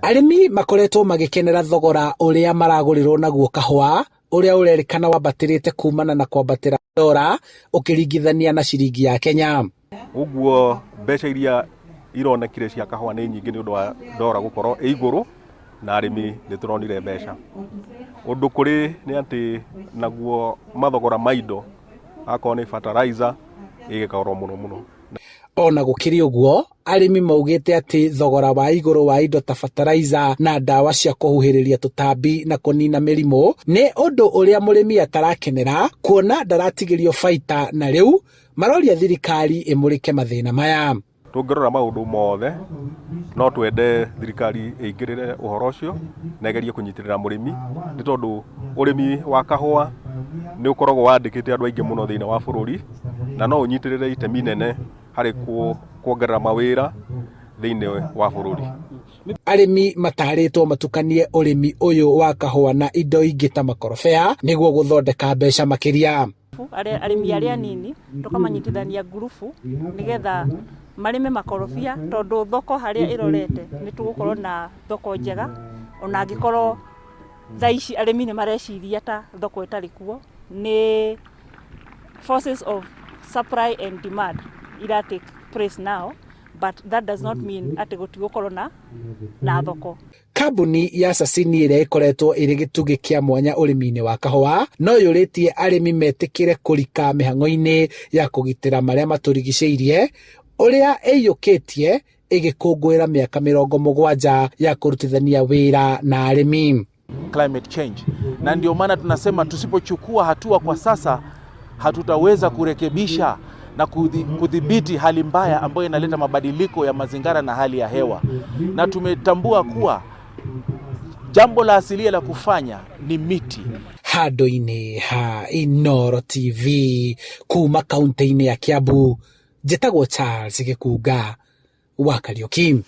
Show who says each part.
Speaker 1: Arĩmi makoretwo magĩkenera thogora ũrĩa maragũrĩrwo naguo kahũa ũrĩa ũrerĩkana wambatĩrĩte kumana na kwambatĩra dora ũkĩringithania na ciringi ya Kenya.
Speaker 2: Ũguo mbeca iria ironekire cia kahũa nĩ nyingĩ nĩ ũndũ wa dora gũkorwo ĩ igũrũ na arĩmi nĩ tũronire mbeca. Ũndũ kũrĩ nĩ atĩ naguo mathogora ma indo akorwo nĩ fertilizer ĩgĩkorwo mũno mũno.
Speaker 1: Ona gũkĩrĩ ũguo, arĩmi maugĩte atĩ thogora wa igũrũ wa indo ta fertilizer na ndawa cia kũhuhĩrĩria tũtambi na kũnina mĩrimũ nĩ ũndũ ũrĩa mũrĩmi atarakenera kuona ndaratigĩrio baita na rĩu maroria thirikari ĩmũrĩke mathĩna maya.
Speaker 2: Tũngĩrora maũndũ mothe no twende thirikari ĩingĩrĩre ũhoro ũcio na ĩgerie kũnyitĩrĩra mũrĩmi nĩ tondũ ũrĩmi wa kahũa nĩ ũkoragwo wandĩkĩte andũ aingĩ mũno thĩinĩ wa bũrũri na no ũnyitĩrĩre itemi inene harĩ kuongerera mawĩra thĩinĩ wa bũrũri.
Speaker 1: Arĩmi matarĩtwo matukanie ũrĩmi ũyũ wa kahũa na indo ingĩ ta makorobea nĩguo gũthondeka mbeca makĩria.
Speaker 3: Arĩmi arĩa anini tũkamanyitithania ngurubu nĩgetha marĩme makorobia tondũ thoko harĩa ĩrorete nĩ tũgũkorwo na thoko njega ona angĩkorwo thaa ici arĩmi nĩ mareciria ta thoko ĩtarĩ kuo nĩ forces of supply and demand ira take place now, but that does not mean atĩ gũtigũkorwo na thoko.
Speaker 1: Kambuni ya Sasini ĩrĩa ĩkoretwo ĩrĩ gĩtugĩ kĩa mwanya ũrĩmi-inĩ wa kahũa no yũrĩtie arĩmi metĩkĩre kũrika mĩhang'o-inĩ ya kũgitĩra marĩa matũrigicĩirie ũrĩa ĩiyũkĩtie ĩgĩkũngũĩra mĩaka 70 ya kũrutithania wĩra na arĩmi.
Speaker 4: Climate change, na ndio maana tunasema tusipochukua hatua kwa sasa hatutaweza kurekebisha na kudhibiti hali mbaya ambayo inaleta mabadiliko ya mazingira na hali ya hewa, na tumetambua kuwa jambo la asilia la kufanya ni miti.
Speaker 1: Handũ-inĩ ha Inooro TV kuma kaunti-inĩ ya Kiambu, njĩtagwo Charles Gĩkunga wa Kariuki.